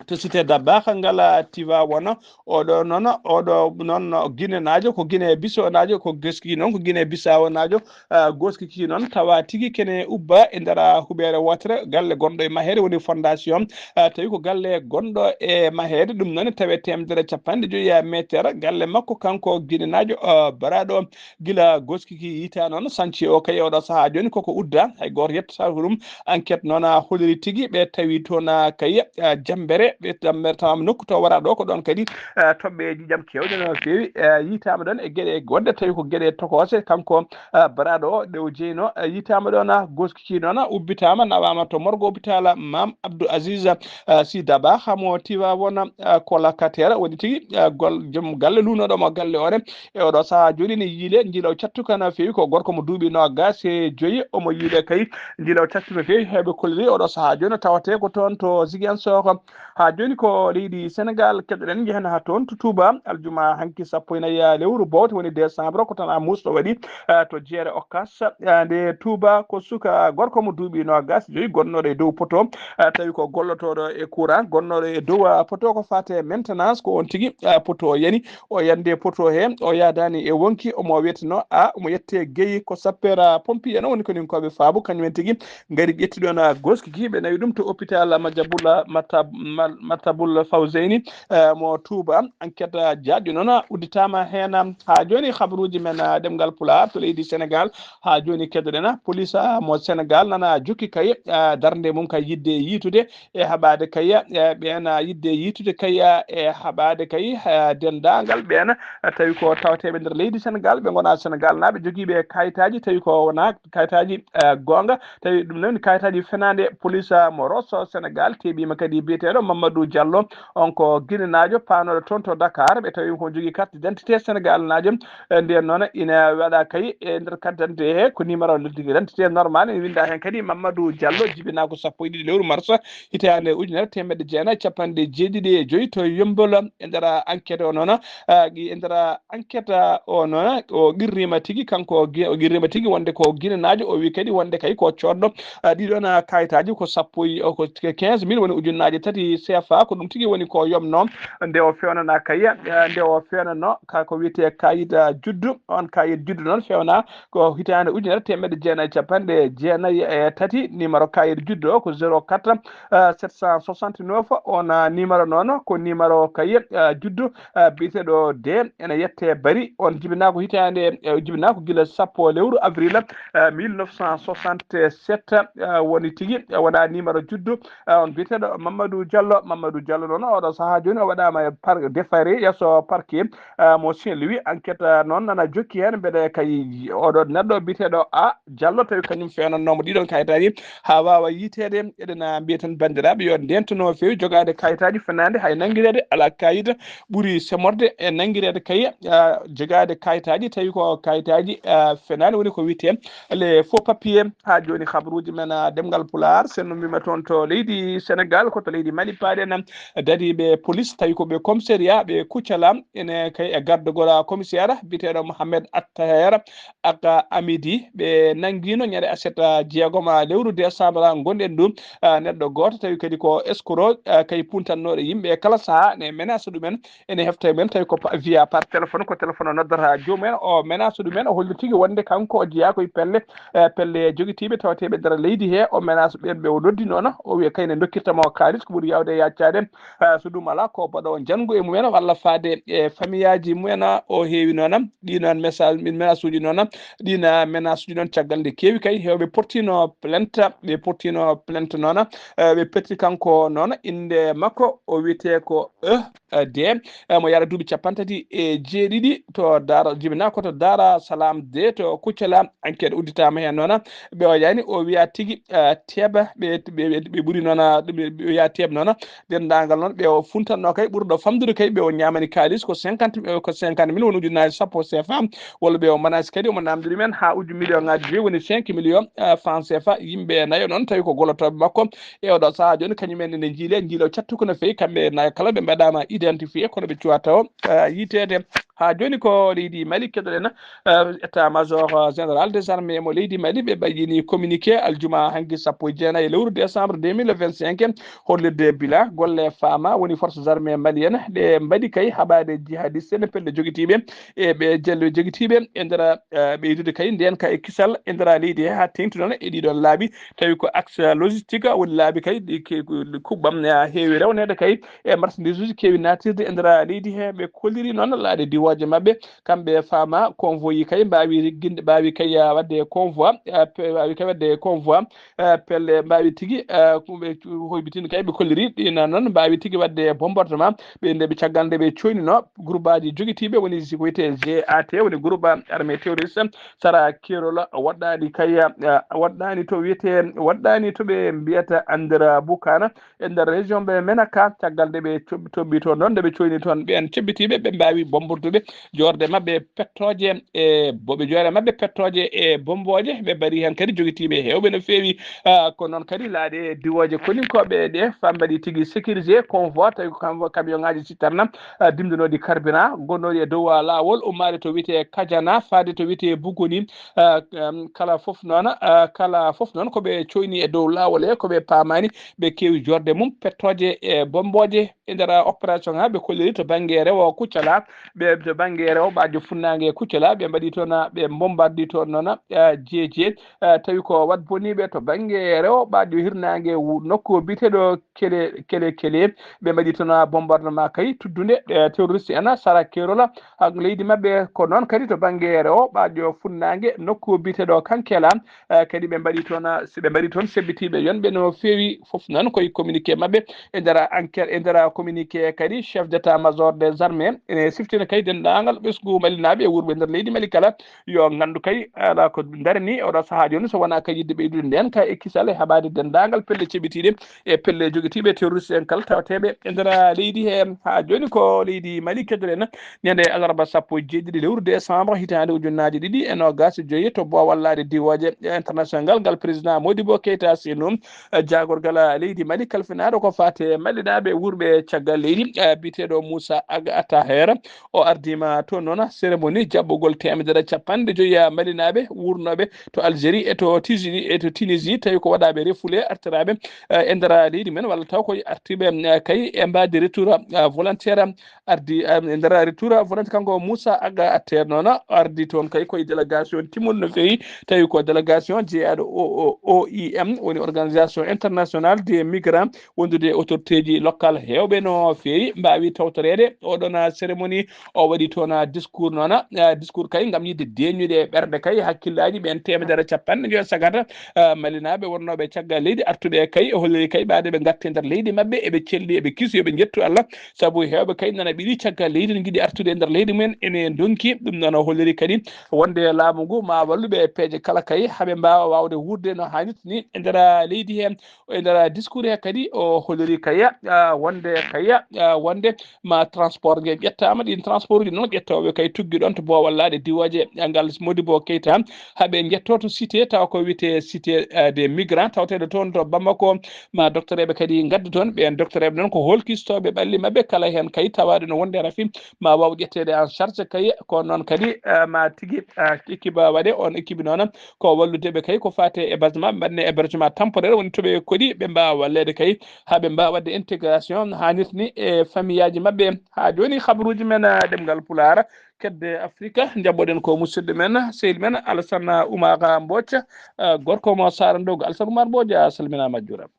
To Cité Dabakh ngal, eh, Tivaouane, oɗo noon, oɗo noon ginenaajo, ko Guinée Bissau naajo, ko gooski noon ko Guinée Bissau naajo, ah, gooski kii noon tawa tigi kene ubba e nder huɓeere wootere, galle gonɗo e maheede woni fondation, ah, tawi ko galle gonɗo e maheede, ɗum noon tawe teemedere capanɗe joyi e meetere, galle makko kanko ginenaajo, ah, baraaɗo gila gooski kii yiita noon, sanci o kay oɗo sahaa jooni koko udda, hay gooto yettata ko ɗum. Enquête noon, ah, holliri tigi ɓe tawi toon, ah, kay, ah, Jambere, ɓe Jambere tawa nokku to wara ɗo ko ɗoon kadi, ah, toɓɓe ƴiiƴam keewɗe no feewi, ah, yiitaama ɗoon e geɗe goɗɗe tawi ko geɗe tokoose. Kanko, ah, baraaɗo o ɗe o jeyno, ah, yiitaama ɗoon, ah, gooski kii noon, ah, ubbitaama nawaama to morgo hôpital Mam Abdou Aziz, ah, Sy Dabakh mo Tivaouane, ah, ko locataire woni tigi, ah, gol-, joom galle luunooɗo mo galle o ne. E oɗo sahaa jooni ne yiile, njiilaw cattuka no feewi, ko gorko mo duuɓi noogas e joyi, omo yiile kay, njiilaw cattuka no feewi, heɓe kolliri oɗo sahaa jooni tawatee ko toon to Ziguinchor. Haa jooni ko leydi Sénégal keɗoɗen, njehen haa toon to Touba, aljuma hanki sappo e nayi lewru bowte woni décembre, ko tan a musɗo waɗi, eh, to jeere Okas, eh, nde Touba ko suka gorko mo duuɓi noogas e joyi gonnooɗo e dow poto, eh, tawi ko gollotooɗo e courant, gonnooɗo e dow, ah, poto ko faate maintenance, ko on tigi, ah, poto o yani, o yande poto he, o yaadaani e wonki, omo wiyeteno, a, omo yette geyi ko sapeur, ah, pompier no woni ko nin koɓe faabu, kañum en tigi ngari ƴetti ɗon, ah, gooski ki, ɓe nawi ɗum to hôpital Majabul, ah, Matab-, Mal-, Matabul Fawzeyni, eh, mo Touba. Enquête, ah, jaajɗo noon, ah, udditaama heen, ah, haa jooni habaruuji men, ah, ɗemngal Pulaar to leydi Sénégal, haa jooni keɗoɗen, ah, police, ah, mo Sénégal nana jokki kay, ah, darnde mum kay yiɗde yiitude e haɓaade kay, eh, ɓeen, ah, yiɗde yiitude kay, ah, e haɓaade kay, ah, denndaangal ɓeen, ah, tawi ko tawateeɓe nder leydi Sénégal, ɓe ngonaa Sénégal naaɓe, jogiiɓe kayitaaji, tawi ko wonaa kayitaaji, eh, goonga, tawi ɗum noon kayitaaji fenaande. Police, ah, mo Rosso Sénégal teeɓiima kadi biyeteeɗo Mamadou Diallo, on ko ginenaajo paanooɗo toon to Dakar, ɓe tawi ko jogii carte d'identité Sénégal naajo, eh, ndeen noon ina waɗa kay e nder carte d'identité he ko numéro d'identité normal, ene winnda heen kadi Mamadou Diallo, jibinaa ko sappo e ɗiɗi lewru mars, hitaande ujunere teemedde jeenayi e capanɗe jeeɗiɗi e joyi to Yommbol. E nder enquête o noon, ah, e nder enquête o noon, o qirriima tigi, kanko o gi-, o qirriima tigi wonde ko ginenaajo, o wi kadi wonde kay ko coodɗo, ah, ɗiɗon, ah, kayitaaji ko sappo e, o ko quinze mille woni ujunnaaje tati C F A, ko ɗum tigi woni ko yomno nde o fewnana kay, ah, nde o fewnano ka ko wiyetee kayit, ah, juddu. On kayit juddu noon fewna ko hitaande ujunere teemedde jeenayi e capanɗe jeenayi e tati, numéro kayit juddu o ko zéro quatre, euh, sept cent soixante-neuf, on, euh, numéro noon ko numéro kay, euh, juddu, euh, biyeteeɗo de ene yette Bari. On jibinaa ko hitaande, euh, jibinaa ko gila sappo lewru avril, euh, mille neuf cent soixante-sept, euh, woni tigi, euh, wona numéro juddu, euh, on biyeteeɗo Mamadou Diallo. Mamadou Diallo noon, oɗo sahaa jooni o waɗaama e par-, déféré yeeso parquet, ah, mo Saint-Louis. Enquête, ah, noon nana jokki heen, mbeɗe kay oɗo neɗɗo biyeteeɗo A Diallo, tawi kañum feewnannooma ɗiɗon kayitaaji haa waawa yiiteede. Eɗen, ah, mbiya tan banndiraaɓe yo ndento no feewi jogaade kayitaaji fenaande, hay nanngireede alaa kayit ɓuri semorde e nanngireede kay, ah, jogaade kayitaaji tawi ko kayitaaji, ah, fenaande woni ko wiyetee les faux papiers. Haa jooni, habaruuji men, ah, ɗemngal Pulaar, so en mbiima toon to leydi Senegaal, ko to leydi Mali paaɗen, dariiɓe police, tawi ko ɓe commissariat, ɓe Kuccala, ene kay e gardagol commissaire biyeteeɗo Mohamed Attaher Aka Amidi, ɓe nanngiino ñande aset, ah, jeegom, ah, lewru décembre, ah, ngonɗen ɗum, ah, neɗɗo gooto, tawi kadi ko escroc, ah, kay puntannooɗo yimɓe e kala sahaa, ne menace ɗumen, ene hefta e men, tawi ko pa-, via par téléphone, ko téléphone o noddata joomum en, o menace ɗumen, o holli tigi wonde kanko o jeyaa ko e pelle, eh, pelle jogitiiɓe tawateeɓe nder leydi he, o menace ɓeen ɓe o noddi noon, o wiya kayne dokkirta mo kaalis ko ɓuri yaawde e yaccaade, eh, so ɗum alaa ko mbaɗa o janngo e mumen walla faade e famiyaaji mumen, o heewi noon, ɗi noon message, min menace uji noon, ɗi na menace uji noon caggal nde keewi kay, heewɓe portino plainte, ɓe portino plainte noon, eh, ɓe petti kanko noon, innde makko o wiyetee ko E, eh, de, eh, mo yara duuɓi capanɗe tati e jeeɗiɗi to Daara, jibinaa ko to Daara Salaam de to Kuccala, enquête udditaama heen noon. Ɓe o yani, o wiya tigi, eh, teeba, ɓe, ɓe, ɓe, ɓe ɓuri noon, ɓe, ɓe wiya teeb noon. Denndaangal noon, ɓe o funtanno kay, ɓurɗo famɗude kay, ɓe o ñaamani kaalis ko cinquante, eh, ko cinquante mille, woni ujunnaaje sappo C F A, walla ɓe o menace kadi, omo naamndiri men haa uju million ŋaaji joyi, woni cinq millions, eh, francs C F A, yimɓe nayo noon, tawi ko gollotooɓe makko. E oɗo sahaa jooni, kañum en ene njiile, njiilo cattuko no feewi, kamɓe nayo kala ɓe mbaɗaama identifié, kono ɓe cuwaa taw, eh, yiiteede. Haa jooni ko leydi Mali keɗoɗen, eh, état major, eh, général des armées mo leydi Mali, ɓe mbaɗini communiqué aljuma hanki sappo e jeenayi lewru décembre deux mille vingt-cinq, hollirde bila golle faama woni forces armées maliennes, ɗe mbaɗi kay haɓaade jihadiste en pelle jogitiiɓe e ɓe jelle jogitiiɓe e nder, eh, ɓeydude kay ndeen ka e kisal e nder leydi he haa teeŋti noon e ɗiɗon laabi. Tawi ko axe logistique woni laabi kay ɗi ke-, kuɓɓam, eh, heewi rewneede kay e marchandise uji keewi naatirde e nder leydi he. Ɓe kolliri noon laaɗe diwooje maɓɓe, kamɓe faama convoi yi kay mbaawi rigginde, mbaawi kay, ah, waɗde convoi, ah, pe-, mbaawi kay waɗde convoi, ah, pelle mbaawi tigi, ah, ko ɓe cu-, hoybitini kay ɓe kolliri ɗina noon mbaawi tigi waɗde bombardement. Ɓe nde ɓe caggal nde ɓe coynino groupe aji jogitiiɓe woni si ko wiyetee G A T, woni groupe armée terroriste sara Keerol, waɗɗaani kay, ah, waɗɗaani to wiyetee, waɗɗaani to ɓe mbiyata Andira Bukana, e nder région ɓe Menaka, caggal nde ɓe cob-, tobbi toon ɗon, nde ɓe coyni toon ɓeen cebbitiiɓe, ɓe mbaawi bombordude joorde maɓɓe pettooje e bo-, ɓe joorde maɓɓe pettooje e bombooje, ɓe mbaɗi heen kadi jogitiiɓe heewɓe no feewi. Ah, ko noon kadi laaɗe diwooje koninkooɓe ɗe faa mbaɗi tigi sécurisé convoi, tawi ko kam-, camion ŋaaji citerne, ah, dimndinooɗi carburant, gonnooɗi e dow, ah, laawol, ummaade to wiyetee Kajana, faade to wiyetee Buguni, ah, em, kala fof noon, ah, kala fof noon ko ɓe coyni e dow laawol he, ko ɓe paamaani, ɓe keewi joorde mum, pettooje e bommbooje e nder opération haa ɓe kolliri to bannge rewo Kuccala, ɓe to bannge rewo ɓaajo funnaange Kuccala, ɓe mbaɗi toon, ɓe bombardii toon noon, ah, jeeje, ah, tawi ko wat boniiɓe to bannge rewo ɓaajo hirnaange wu-, nokku biyeteeɗo Kele, Kele, Kele, ɓe mbaɗi toon bombardement kay tuddunde, eh, terroriste en sara Keerol, ah, leydi maɓɓe. Ko noon kadi to bannge rewo ɓaajo funnaange nokku biyeteeɗo Kankela, eh, kadi ɓe mbaɗi toon, ah, si ɓe mbaɗi toon sebbitiiɓe yonɓe no feewi, fof noon koye communiqué maɓɓe. E nder enquête, e nder communiqué kadi, chef d'état-major des armées ene siftina kadi denndaangal ɓesngu malinaaɓe e wuurɓe nder leydi Mali kala, yo nganndu kay alaa ko darani oɗo sahaa jooni, so wonaa kay yiɗde ɓeydude ndeen ka e kisal e haɓaade denndaangal pelle ceɓitiiɗe e pelle jogitiiɓe terroriste en kala tawateeɓe e nder leydi he. Haa jooni ko leydi Mali keddor en, ñande alarba sappo e jeeɗiɗi lewru décembre hitaande ujunnaaje ɗiɗi e noogaas e joyi to Boowal laaɗe diwooje international ngal président Modibo Keita Senu, eh, jaagorgal, eh, leydi Mali kalfinaaɗo ko faate malinaaɓe wuurɓe caggal leydi, eh, biyeteeɗo Moussa Ag Ataher. O ardiima toon noon cérémonie jaɓɓugol teemedere capanɗe joyi malinaaɓe wuurnooɓe to Algérie e to Tisi-, e to Tunisie, tawi ko waɗaaɓe refoulé artiraaɓe, eh, e nder leydi men, walla taw koye artiiɓe, eh, kay e mbaadi retour, eh, volontaire, ardi, eh, e nder retour volontaire, kanko Moussa Aga Atter noon ardi toon kay koye délégation timmuɗo no feewi, tawi ko délégation jeyaaɗo O O, O I M, woni Organisation Internationale des Migrants, wondude e autorité ji local heewɓe no feewi, mbaawi tawtoreede oɗon cérémonie o waɗi toon, ah, discours noon, ah, discours kay ngam yiɗde deeƴnude e ɓerɗe kay hakkillaaji ɓeen teemedere capanɗe njoyo sagata, ah, Malinaaɓe wonnooɓe caggal leydi artuɓe kay, o holliri kay ɓaade ɓe ngarti e nder leydi maɓɓe, eɓe celli, eɓe kiisi, yo ɓe njettu Allah, sabu heewɓe kay nana ɓiɗi caggal leydi no njiɗi artude e nder leydi mumen, ene ndonki. Ɗum noon o holliri kadi wonde laamu ngu ma wallu ɓe e peeje kala kay, haa ɓe mbaawa waawde wuurde no haanirta ni e nder leydi hee. E nder discours he kadi o holliri kay, ah, wonde kay, ah, wonde ma transport nge ƴettaama, ɗiin transport uji noon ƴettooɓe kay tuggi ɗoon to Boowal Laaɗe Diwooje, eh, ngal Modibo Keita, haa ɓe njettoo to cité, tawa ko wiyetee cité, eh, des migrants, tawateeɗo toon to Bamako, ma doktoreeɓe kadi ngaddu toon. Ɓeen doktoreeɓe noon ko hoolkistooɓe ɓalli maɓɓe, kala heen kay tawaade no wonde rafi ma waaw ƴetteede en charge kay, ko noon kadi, eh, ma tigi, eh, équipe waɗe, on équipe noon ko wallude ɓe kay ko faati e hébergement, mbaɗne hébergement temporaire, woni to ɓe koɗi, ɓe mbaawa walleede kay haa ɓe mbaawa waɗde intégration haanirta ni e famiyaaji maɓɓe. Haa jooni, habaruuji men, ah, ɗemngal Pulaar, kedde Afrika, njaɓɓoɗen ko musidɗo men, sehil men, Alassane Oumar Mbodj, ah, gorko mo Saara Ndongo. Alassane Oumar Mbodj, a salminaama, a juuraama.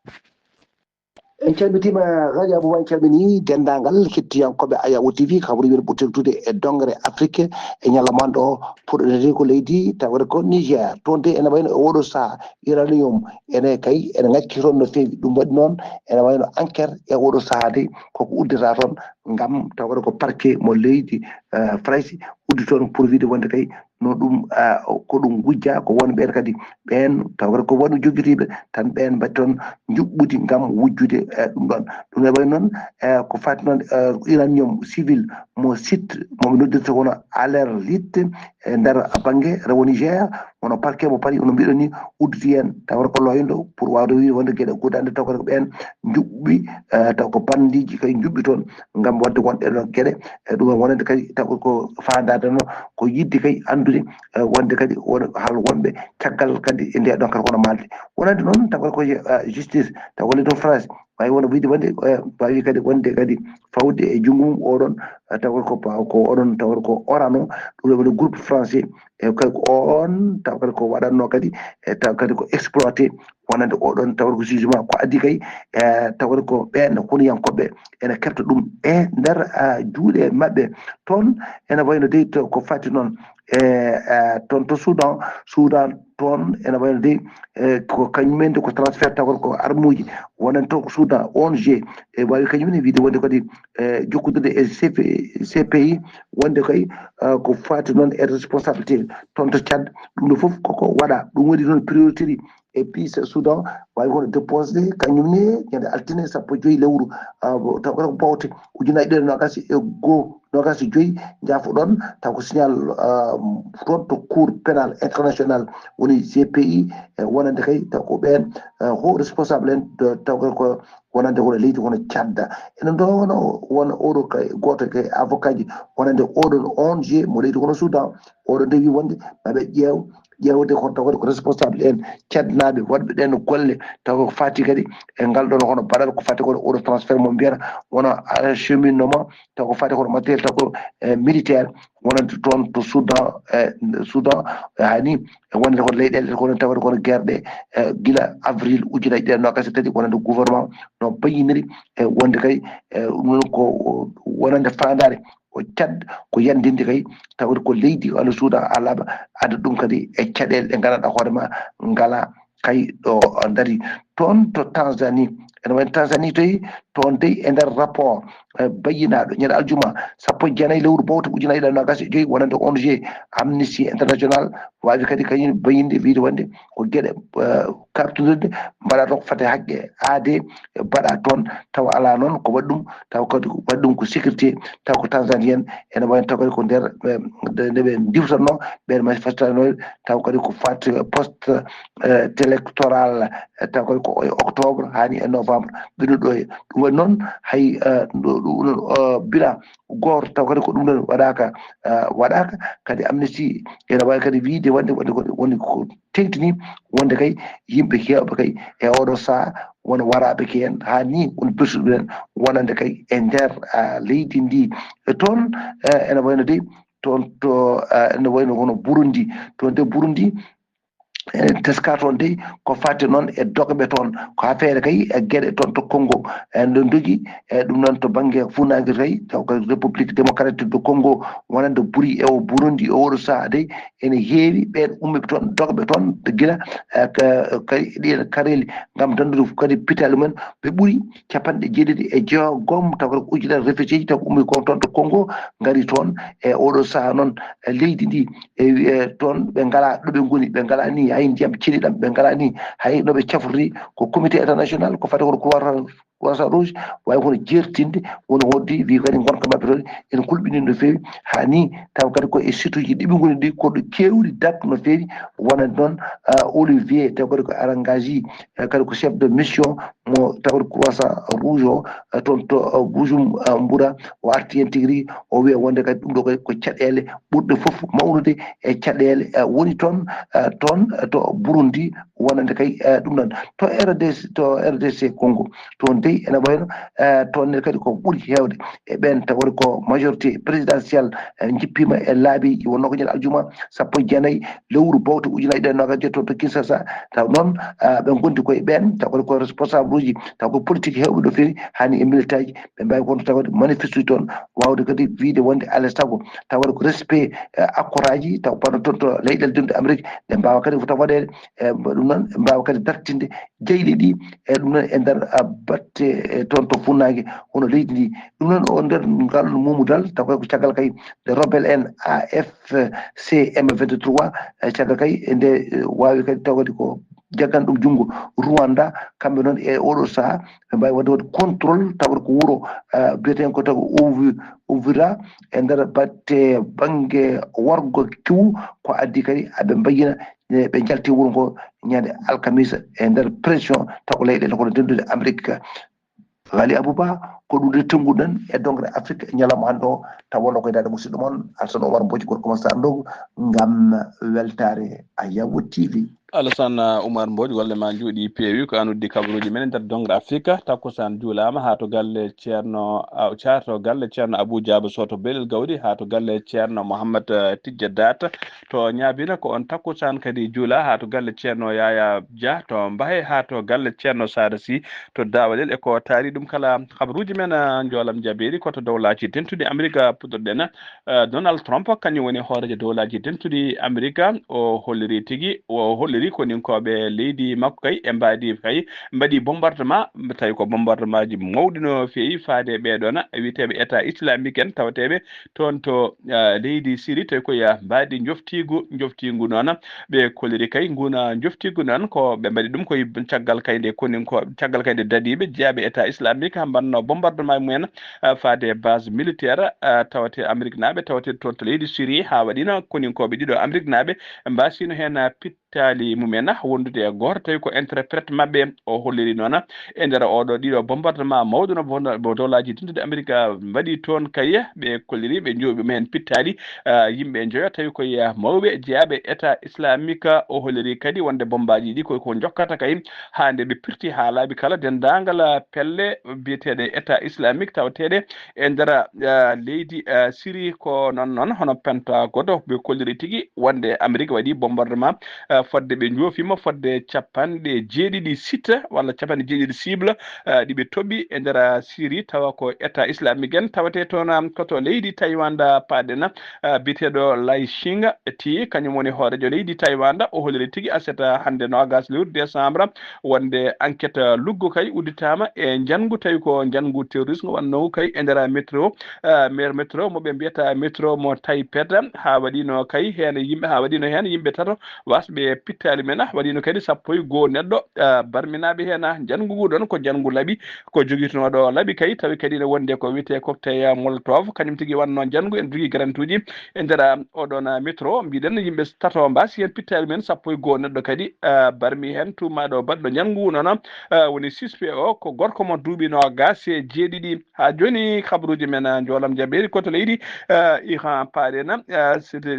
En calmitiima, Gaja Abou, en calminii denndaangal hettiyankooɓe Ayawo T V, ko habaruuji men ɓurti teddude e doŋre Afrique e ñalawma ɗo, puɗɗoree ko leydi tawre ko Niger. Toon de ene wayno e oɗo sahaa, uranium ene kay, ene ŋakki toon no feewi. Ɗum waɗi noon ene wayno enquête e oɗo sahaa de, koko uddata toon ngam tawre ko parquet mo leydi, eh, Farayse uddi toon pour wiide wonde kay no ɗum, ah, ko ɗum wujja, ko won ɓeen kadi, ɓeen taw kadi ko won jogiiɓe tan, ɓeen mbaɗi toon njuɓɓudi ngam wujjude, eh, ɗum ɗoon. Ɗum ne wayi noon, eh, ko faati noon, eh, uranium civil mo site mo ɓe noddirta kono Alerlite e nder bannge rewo Niger, woni parquet mo Paris, hono mbiɗon ni, udditi heen, tawa ko looyndo pour waawde wiide wonde geɗe guddande taw ko ɓeen njuɓɓi, eh, taw ko banndiiji kay njuɓɓi toon ngam waɗde won ɗee ɗoon geɗe. E ɗum wonande kadi taw ko faandaade no ko yiɗde kay anndude, eh, wonde kadi won hal wonɓe caggal kadi e ndee ɗoon kadi kono maalde. Wonande noon taw ko, eh, justice, taw ko leydi France, waawi won wiide wonde, eh, waawi kadi wonde kadi fawde e junngo mum oɗon, eh, taw ko pa-, ko oɗon taw ko Orano, ɗum woni groupe français, e kay ko on taw kadi ko waɗatno kadi, e taw kadi ko exploité wonande oɗon taw ko jugement ko addi kay, e taw ko ɓeen huniyankoɓe ene kefta ɗum e nder, ah, juuɗe maɓɓe. Toon ene wayno dey to ko fati noon e, eh, toon to Soudan, Soudan toon ene wayno dey, eh, ko kañum en de ko transfert taw ko armuji wonande toon ko Soudan, O N G, e waawi kañum ne wiide wonde kadi, eh, jokkude e C P, C P I, wonde kay, eh, ko fati noon e responsabilité toon to Tchad, ɗum ɗo fof koko waɗa. Ɗum waɗi noon priorité e Peace Soudan, waawi kono déposé kañum ne ñande altine sappo e joyi lewru, ah, bo-, taw ko bawte ujunaaji ɗiɗi e noogas e goo, noogas e joyi, jaafoɗon, taw ko signal, ah, toon to Cour pénal international, woni C P I, e wonande kay taw ko ɓeen, ah, haut responsable en, de-, taw ko wonande kono leydi kono Tchad. Ene ndoono won oɗo kay, gooto kay avocat ji wonande oɗon O N G mo leydi kono Soudan, oɗo nde wi wonde maɓe ƴeew, ƴeewde kon taw kadi ko responsable en Tchad naaɓe waɗɓe ɗen golle, taw ko fati kadi e ngal ɗon hono baɗal ko fati kono oɗo transfert mo mbiyata wona acheminement, taw ko fati kono matériel taw ko, eh, militaire wonande toon to Soudan, eh, Soudan, eh, hani e wonande kono leyɗeele kono tawde kono guerre ɗe, eh, gila avril ujunaaji ɗiɗi e noogas e tati wonande gouvernement no bayyiniri e wonde kay, eh, ɗum noon ko wonande faandaare ko Tchad ko yandinde kay tawde ko leydi walla Soudan alaaba adda ɗum kadi e caɗeele ɗe nganndanɗaa hoore ma ngala kay ɗo dari. Toon to Tanzanie, ene wayno Tanzanie toy, toon dey e nder rapport, eh, bayyinaaɗo ñande aljuma sappo e jeenayi lewru bowte ujunaaji ɗiɗi e noogas e joyi wonande O N G Amnesty International waawi kadi kañum bayyinde wiide wonde ko geɗe, eh, kaɓtondirɗe mbaɗa toon ko fate haqqe aadee mbaɗa toon, tawa alaa noon ko waɗi ɗum, tawa kadi ko waɗi ɗum ko sécurité, tawa ko Tanzanie en, ene wayno taw kadi ko nder, eh, nde, nde ɓe ndiwtatno, ɓeen manifestano, taw kadi ko fat post, eh, électoral, eh, taw kadi ko e octobre, hani e novembre, ɓennuɗo e. Ɗum waɗi noon, hay, eh, ɗo, ɗo, ɗo, eh, bilan gooto, taw kadi ko ɗum ɗon waɗaaka, eh, waɗaaka. Kadi Amnesty ene waawi kadi wiide wonde, wonde ko, woni ko teŋtini wonde kay yimɓe heewɓe kay e oɗo sahaa won waraaɓe ke en, haa ni won bersuɓe en wonande kay e nder, ah, leydi ndi. E toon, eh, ene wayno dey, toon to, ah, ene wayno hono Burundi. Toon de Burundi, Ene teska toon dey ko fati noon e dogeɓe toon, ko affaire kay e geɗe toon to Congo. En ɗo dogi e ɗum noon to bannge funnangue kay, taw ko République démocratique de Congo, wonande Buri e o Burundi e oɗo sahaa dey, ene heewi ɓeen ummiɓe toon, dogeɓe toon gila kay ɗiyen kareli ngam dandude kadi pitaali mumen. Ɓe ɓuri capanɗe jeeɗiɗi e jeegom taw ko ujunere réfugiéji taw ko ummi ko toon to Congo, ngari toon e oɗo sahaa noon. Leydi ndi e toon ɓe ngala ɗo ɓe ngoni, ɓe ngala ni hay ndiyam ceniɗam, ɓe ngala ni hay no ɓe cafrori. Ko comité international, ko fati kono Croissant Rouge wawi kono jertinde woni wodde wi kadi gonka maɓɓe toon ene hulɓini no feewi. Ha ni taw kadi ko e situji ɗiɓi ngoni ɗi koɗo kewɗi dak no feewi. Wonande noon Olivier taw kadi ko arangaji, kadi ko chef de mission mo taw kadi Croissant Rouge o toon to Bujumbura. O arti hen tigi rigi, o wiya wonde kadi ɗum ɗo kadi ko caɗele ɓurɗe fof mawnude e caɗele woni toon toon to Burundi. Wonande kay ɗum ɗon to R D C, to R D C Congo, toon dey ene wayno toon ne kadi ko ɓuri heewde e ɓeen tawata ko majorité présidentielle, jippima e laabi wonno ko ñande aljuma sappo e jeenayi lewru bowte ujunaaji ɗiɗi e noogas e joy toon to Kinshasa. Taw noon ɓe gondi koye ɓeen taw kadi ko responsable uji taw ko politique heewɓe no feewi hani e militaji, ɓe mbawi kono tawde manifestude toon, wawde kadi wiide wonde alay sago tawata ko respect accord aji taw panno toon to leyɗele denduɗe Amérique, ɗe mbawa kadi fof waɗede e ɗum noon, ɓe mbawa kadi dartinde jeyɗe ɗi e ɗum noon e nder batte e toon to funnaange hono leydi ndi. Ɗum noon o nder ngal mumudal taw kay ko caggal kay nde rebel en A F C M vingt-trois, e caggal kay e nde wawi kadi taw kadi ko jaggan ɗum junngo Rwanda. Kamɓe noon e oɗo saha ɓe mbawi wadde wadde contrôle tawata ko wuro biyaten ko taw Uvira e nder batte bangge wargo kiw, ko addi kadi aɓe mbayyina ɓe njalti wuro ngo ñande alkamisa e nder pression taw leyɗele kono dendude Amérique. Wali Abouba, ko ɗum de tennguɗen e dongre Afrique e ñalawma hannde o. Taw wonno koye daade musidɗo mon Alsan Omar Mboji gorko mon Sarr Ndogu ngam weltare Ayawo T V. Alassane Oumar Mbodj, golle ma njuuɗi peewi. Ko an uddi kabaruuji men e nder dongre Afrique. Takkusaan juulaama haa to galle Ceerno, haa to galle Ceerno Abou Diabo Soto Belel Gawdi, haa to galle Ceerno Mohammad Tijja Data to Ñaabina. Ko on takkusaan kadi juula haa to galle Ceerno Yaya Dia to Mbahe, haa to galle Ceerno Sada Sy to Dawalel. E ko taari ɗum kala kabaruuji men, Njoolam Jabeeri, ko to Dowlaaji Dentuɗi Amerika puɗɗorɗen. Donald Trump kañum woni hooreejo dowlaaji dentuɗi Amerika. O holliri tigi, o holliri koninkooɓe leydi makko kay e mbaadi kay mbaɗi bombardement, tawi ko bombardement ji mawɗi no feewi faade ɓee ɗoon wiyeteeɓe État islamique en tawateeɓe toon to leydi Syrie, tawi koye mbaadi njoftiigu, njoftiigu noon ɓe kolliri kay nguna njoftiigu noon ko ɓe mbaɗi ɗum koye caggal kay nde koninko, caggal kay nde dadiiɓe jeyaaɓe État islamique mbanno bombardement mumen faade base militaire tawate Amérique naaɓe tawate toon to leydi Syrie, haa waɗino koninkooɓe ɗiɗo Amérique naaɓe mbasino heen pittaali mumen wondude e gooto tawi ko interprète maɓɓe. O holliri noon e nder oɗo ɗiɗo bombardement mawɗo no bo dowlaaji dentuɗi Amérique mbaɗi toon kay ɓe kolliri ɓe jooɓi heen pittaali yimɓe njoyo tawi koye mawɓe jeyaaɓe État islamique. O holliri kadi wonde bombaaji ɗi ko ko jokkata kay haa nde ɓe pirti haa laaɓi kala denndaangal pelle biyeteeɗe État islamique tawateeɗe e nder leydi Syrie. Ko noon noon hono Pentagone ɓe kolliri tigi wonde Amérique waɗi bombardement fodde ɓe joofiima fodde capanɗe jeeɗiɗi site walla capanɗe jeeɗiɗi cible ɗi ɓe toɓɓi e nder Syrie tawa ko État islamique en tawate toon ko to leydi Taïwan da paaɗen. Biyeteeɗo Lai Ching-te kañum woni hooreejo leydi Taïwan da, o holliri tigi aset hannde noogas lewru décembre wonde enquête luggo kay udditaama e njanngu tawi ko njanngu terrorisme wannoogu kay e nder métro, maire métro mo ɓe mbiyata métro mo Taipet, haa waɗino kay heen yimɓe, haa waɗino heen yimɓe tato wasɓe pittaali men, waɗino kadi sappo e goo neɗɗo barminaaɓe heen. Njanngu ngu ɗoon ko njanngu laaɓi ko jogitinooɗo laaɓi kay tawi kadi ne wonde ko wiyetee cocktail molotov kañum tigi wannoo njanngu en jogii garantuuji e nder oɗon métro mbiɗen yimɓe tato mbasi heen pittaali men sappo e goo neɗɗo kadi barmi heen tuumaaɗo baɗɗo njanngu noon woni suspect o ko gorko mo duuɓi noogas e jeeɗiɗi. Haa jooni kabaruuji men njoolam jaɓeeri ko to leydi Iran paaɗen.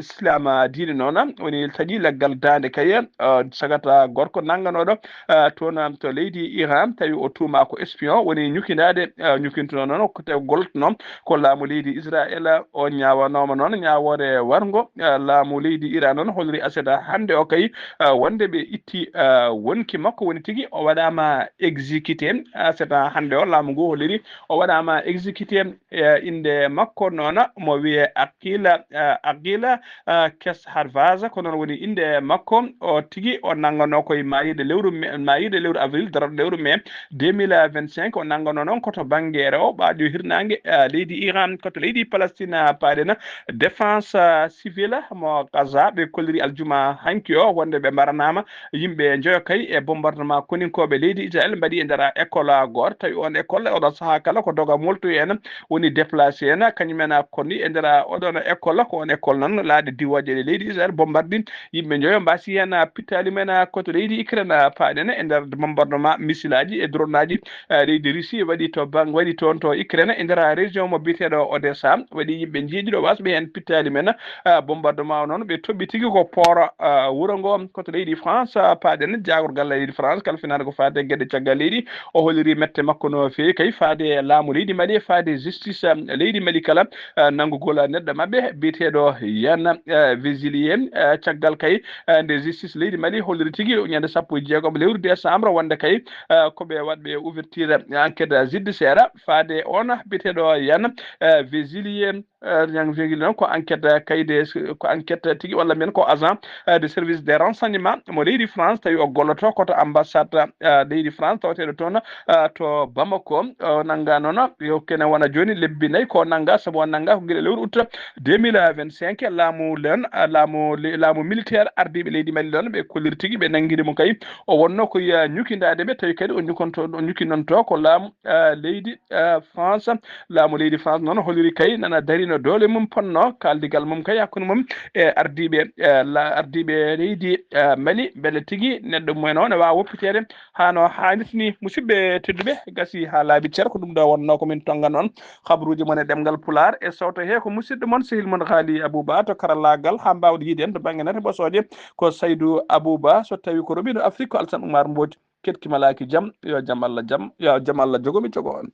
Silaama diine noon woni taƴi leggal daande kay Yen, eh, sagata gorko nannganooɗo, eh, toon, eh, to leydi Iran, tawi o tuumaa ko espion, woni ñukindaade, eh, ñukintuno noon, ko tawi gollotnoo ko laamu leydi Israel. O ñaawanooma noon ñaawoore warngo, eh, laamu leydi Iran noon holliri aset hannde o kay, eh, wonde ɓe itti, eh, wonki makko, woni tigi o waɗaama exécuté. Aset hannde o laamu ngu holliri o waɗaama exécuté, eh, innde makko noon mo wiyee Aqila, eh, Aqila, eh, Kes Harvaza, ko noon woni innde makko. O tigi o nannganoo ko e maayirɗe lewru me-, maayirɗe lewru avril, darorɗo lewru mai deux mille vingt-cinq. O nannganoo noon ko to bannge rewo ɓaajo hirnaange, eh, leydi Iran, ko to leydi Palestine, eh, paaɗen. Défense, eh, civile mo Gaza, ɓe kolliri aljuma hanki o wonde ɓe mbaranaama yimɓe njoyo kay e bombardement koninkooɓe leydi Israel mbaɗi e nder école gooto, tawi on école oɗo sahaa kala ko doga moltoyi en, woni déplacé en, kañum en a konni e nder oɗon école, ko on école noon laaɗe diwooje ɗe leydi Israel bombardi yimɓe njoyo mbasi heen pittaali men, koto leydi Ukraine paaɗen e nder bombardement missile aji e drone aji, eh, leydi Russie waɗi to bang-, waɗi toon to Ukraine e nder région mo biyeteeɗo Odessa, waɗi yimɓe njeeɗiɗo wasɓe heen pittaali men, eh, bombardement o noon ɓe toɓɓi tigi ko port, eh, wuro ngo, koto leydi France, eh, paaɗen jaagorgal leydi France, kalfinaade ko faati e geɗe caggal leydi, o holliri mette makko no feewi kay faade laamu leydi Mali, faade justice, eh, leydi Mali kala, eh, nanngugol neɗɗo maɓɓe biyeteeɗo Yan, eh, Vesilier, eh, caggal kay, eh, nde justice leydi Mali holliri tigi ñande sappo e jeegom lewru décembre wonde kay, eh, ko ɓe waɗɓe ouverture enquête judiciaire faade on biyeteeɗo Yan, eh, Vesilier, eh, Yan Vesilier noon ko enquête, eh, kayde, ko enquête tigi walla mbiyen ko agent, eh, de service de renseignement mo leydi France, tawi o golloto koto ambassade, eh, leydi France tawateeɗo toon, eh, to Bamako. O nannga noon yo kene wona jooni lebbi nayi ko nannga, sabu o nannga ko gila lewru août deux mille vingt-cinq, laamu len, eh, laamu le-, laamu militaire ardiiɓe leydi Mali noon ɓe kolliri tigi ɓe nanngiri mo kay. O wonno ko ya ñukindaade ɓe, tawi kadi o ñukonto, o ñukinonto ko laamu, eh, leydi, eh, France. Laamu leydi France noon holliri kay nana darino doole mum ponno kaaldigal mum kay hakkunde mum e ardiiɓe, eh, la-, ardiiɓe leydi, eh, Mali, mbele tigi neɗɗo mumen o ne waawa woppiteede haa no haanirta ni. Musidɓe tedduɓe, gasi haa laaɓi cer, ko ɗum ɗo wonnoo ko min tonnga noon. Habruuji mon e ɗemngal Pulaar e sowto he ko musidɗo mon, sehil mon Haali Abouba to karallaagal, haa mbaawde yiide en to bannge nate ɓosooje ko Saydou Abouba, so tawi ko Robino Afrique ko Alsan Oumar Mbodj. Keɗki malaaki jam, yo jam Allah jam, yo jam Allah jogo mi jogo on.